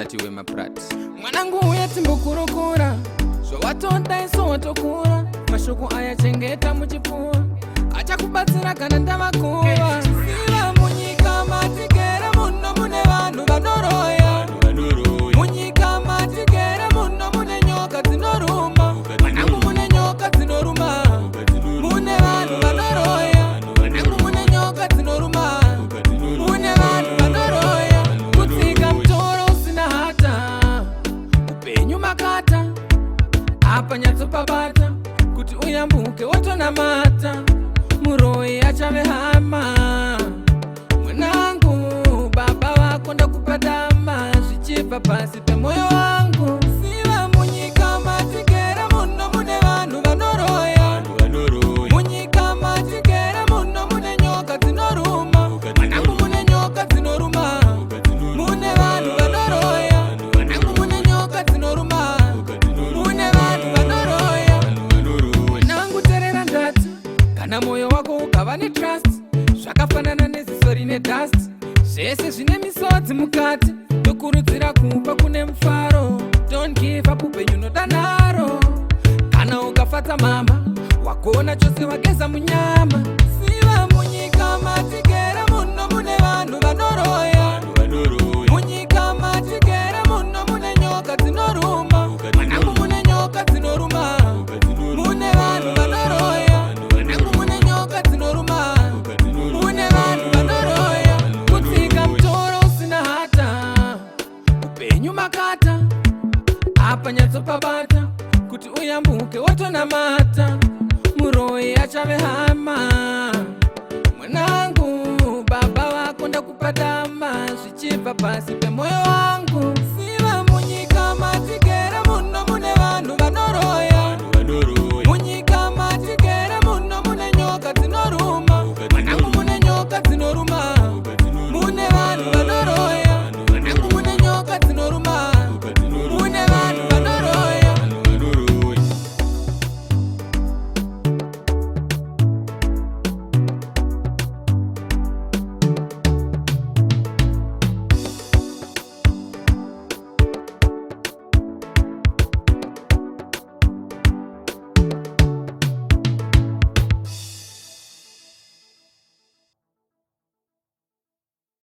Latiwe Maprat. Mwanangu, uye timbokurukura zvawatoda, isu watokura. Mashoko aya chengeta muchipfuva, achakubatsira kana ndavakuva. Ziva munyika matigere muno mune vanhu vanoroya. Munyika matigere muno mune nyoka dzinoruma. Mwanangu, mune nyoka dzinoruma. Mune vanhu vanoroya. Mwanangu, mune nyoka dzinoruma. Mune vanhu vanoroya. Kutsika mutoro usina hata, upenyu makata apa, nyatsopabata kuti uyambuke wotonamata. Muroi achave hama. Mwanangu, baba vako ndakupa dama zvichibva pasi pemwoyo wangu. Ziva munyika matigere muno mune vanhu vanoroya. Munyika matigere muno mune nyoka dzinoruma. Mwanangu, mune nyoka dzinoruma. Mune vanhu vanoroya. Mwanangu, mune nyoka dzinoruma. Mune vanhu vanoroya. Mwanangu, terera ndati, kana mwoyo wako ukava netrust, zvakafanana neziso rine dust, zvese zvine misodzi mukati. Ndokurudzira kupa kune mufaro. Don't give up, upenyu unoda nharo. Kana ukafadza mama, wagona chose, wageza munyama. Ziva munyika matigere muno mune vanhu vanoroya. Munyika matigere muno mune nyoka dzinoruma. Mwanangu, mune nyoka dzinoruma. Mune vanhu vanoroya. Mwanangu, mune nyoka dzinoruma. Mune vanhu vanoroya. Kutsika mutoro usina hata, upenyu makata apa, nyatsopabata kuti uyambuke wotonamata. Muroi achave hama. Mwanangu, baba vako ndakupa dama zvichibva pasi pemwoyo wangu.